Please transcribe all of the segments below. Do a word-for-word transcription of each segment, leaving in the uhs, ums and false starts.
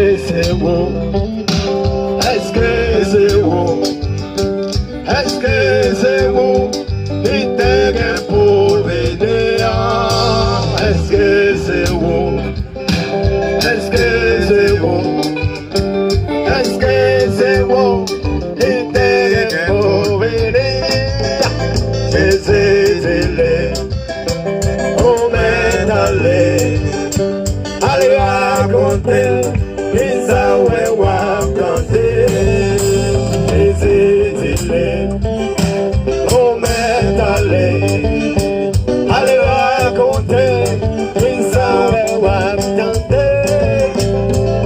Se ou? Èske se ou? Èske se ou ki te gen pou vini an? Èske se ou? Èske se ou? Èske se ou ki te gen pou vini? Jezi di li, ou mèt ale, al rakonte l kisa w wè w ap tande. Jezi di li, ou mèt ale, al rakonte kisa w wè w ap tande.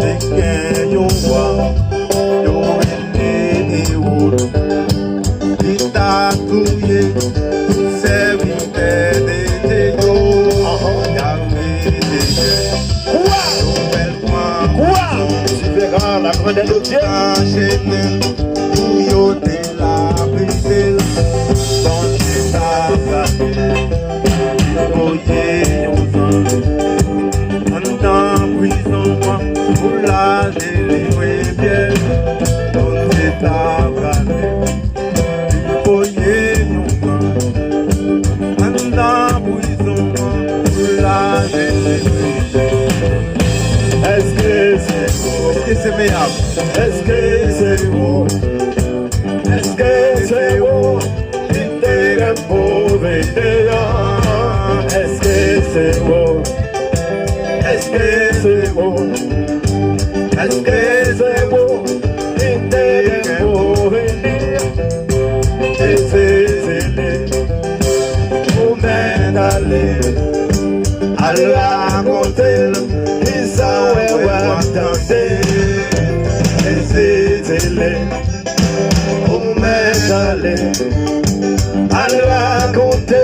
Te gen yon wa, yon ennmi Ewòd, li t ap touye tout sèvitè de Dye yo. Y arete Jèn. Kwa? Nouvèl pran Kwa? Pouzisyon. Différent, la grandeur de Dieu. Anjennen pou yo te lapize l. Bondye t ap gade, li voye yon zanj anndan prizon an pou l al delivre Pyè. Bondye t ap gade, li voye yon zanj anndan prizon an pou l al delivre Pyè. Èske se ou? Èske se meyab? Èske se ou? Èske se ou ki te gen pou vini an? Èske se ou? Èske se ou? Èske se ou ki te gen pou vini? Jezi di li, ou mèt ale, al rakonte l kisa w wè w ap tande. Jezi di li, ou mèt ale, al rakonte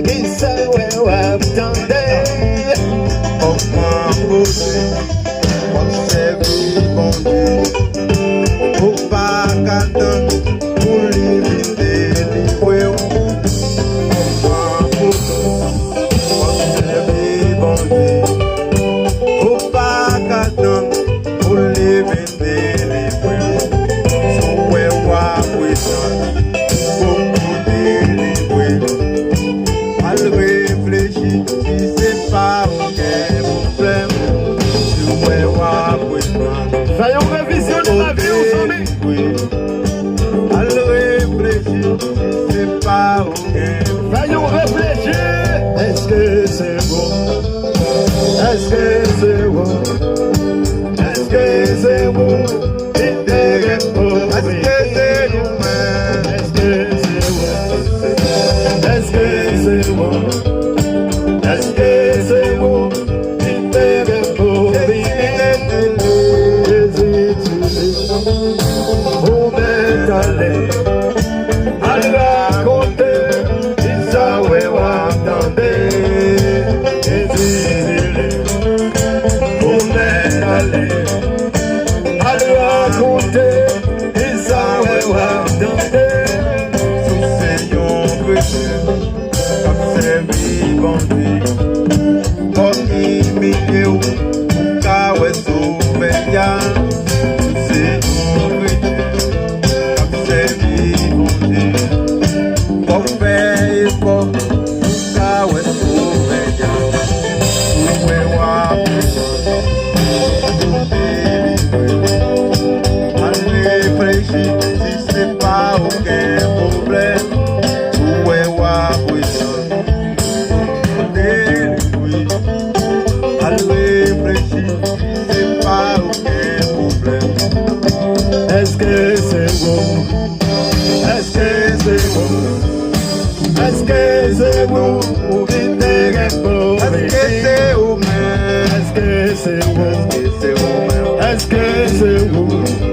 kisa w wè w ap tande. Kòman kote w ap sèvi Bondye, ou pa ka tann pou li vin delivre w? Kòman kote w ap sèvi Bondye, ou pa ka tann pou li vin delivre w? Si w wè w ap retan pou delivre, al reflechi si se pa ou gen pwoblèm. Si w wè w ap retan, fè yon revizyon de lavi w, zanmi. Al reflechi si se pa ou gen. Fè yon reflechi. Èske se ou? Èske se ou? Èske se ou ki te gen pou vini? Èske se ou menm? Èske se ou? Èske se ou? Èske se ou ki te gen pou vini? Jezi di li, ou mèt ale, al rakonte kisa w wè w ap tande. Jezi di li, ou mèt ale, al rakonte kisa w wè w ap tande. Si w se yon kretyen k ap sèvi Bondye, fò w imilye w pou w ka wè Sovè a. Si w se yon kretyen k ap sèvi Bondye, fò w fè efò pou w ka wè Sovè a. Pou w wè w ap retan pou delivre. Al reflechi si se pa ou gen pwoblèm. Pou w wè w ap retan pou delivre. Al reflechi si se pa ou gen pwoblèm. Èske se ou? Èske se ou? Èske se ou ki te gen pou vini? Èske se ou menm? Èske se ou? Èske se ou menm? Èske se ou?